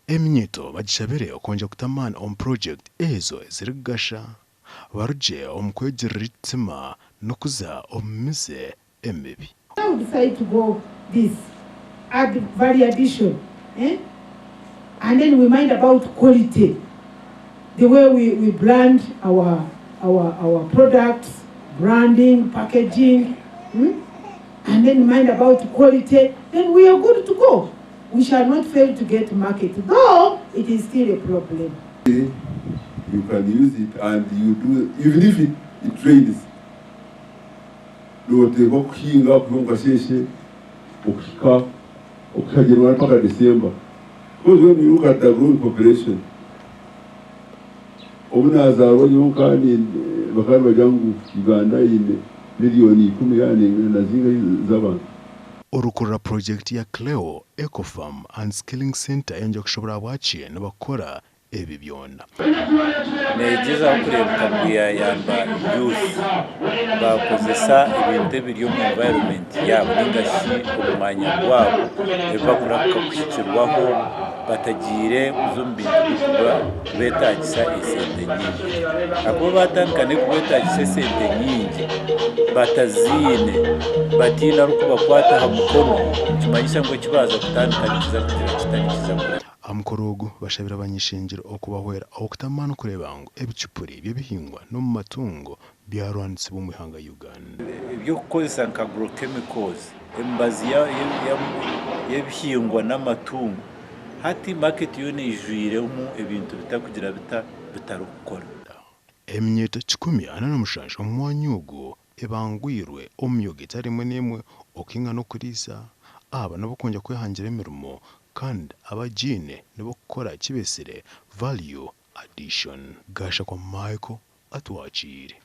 Eminyeeto bagishabire okwongyera kuta amaani omu purogyekiti ezo ezirikugasha, barugye omu kwegirira eitima n'okuza omu mize emibi. I would decide to go this add value addition eh and then we mind about quality the way we we brand our our our products branding packaging hmm and then mind about quality then we are good to go. We shall not fail to get market though it is still a problem. You can use it and you do even if it, it rains noteekwa kuhinga kuva omu kasheeshe okuhika okuhika January mpaka December because when you look at the growing population obu nazaarwa nyowe nkaba bakaba nibagira ngu Uganda eine milioni ikumi na zingahi z'abantu. Orukurira purojekiti ya Cleo Eco Farm and Skilling Centre yayongyera kushoboorora ahabwaki nibakora ebi byona. Negyezaho kureebeka ngu yayamba youth bakozesa ebintu ebiri omu environment yaabo ninga shi omu mwanya gwabo ebi bakurahuka kuhikirwaho batagiire kuza omu bintu birikubetaagisa esente nyingi. Ahakuba baatandika n'ekubetaagisa esente nyingi bataziine, bataine arikubakwata aha mukono, nikimanyisa ngu eki baaza kutandika nikiza kugira kita? Nikiza kurema. Aha mukoro ogu, bashabire abany'ishengyero okubahwera okuta amaani kureeba ngu ebicupuri by'ebihingwa n'omu matungo byarwanisibwa omu ihanga Uganda. Eby'okukozesa nka agrochemicals, emibazi y'ebihingwa n'amatungo. Hati market yoona eijwiremu ebintu bitakugira bita bitarikukora. Eminyeeto 147 omu mwanya ogu ebangwirwe omu myooga etari emwe n'emwe okuhinga n'okuriisa. Aba n'abokwongyera kwehangira emirimo kandi abagiine nibokukora kibesire value addition. Gashakwa Michael atwakiire.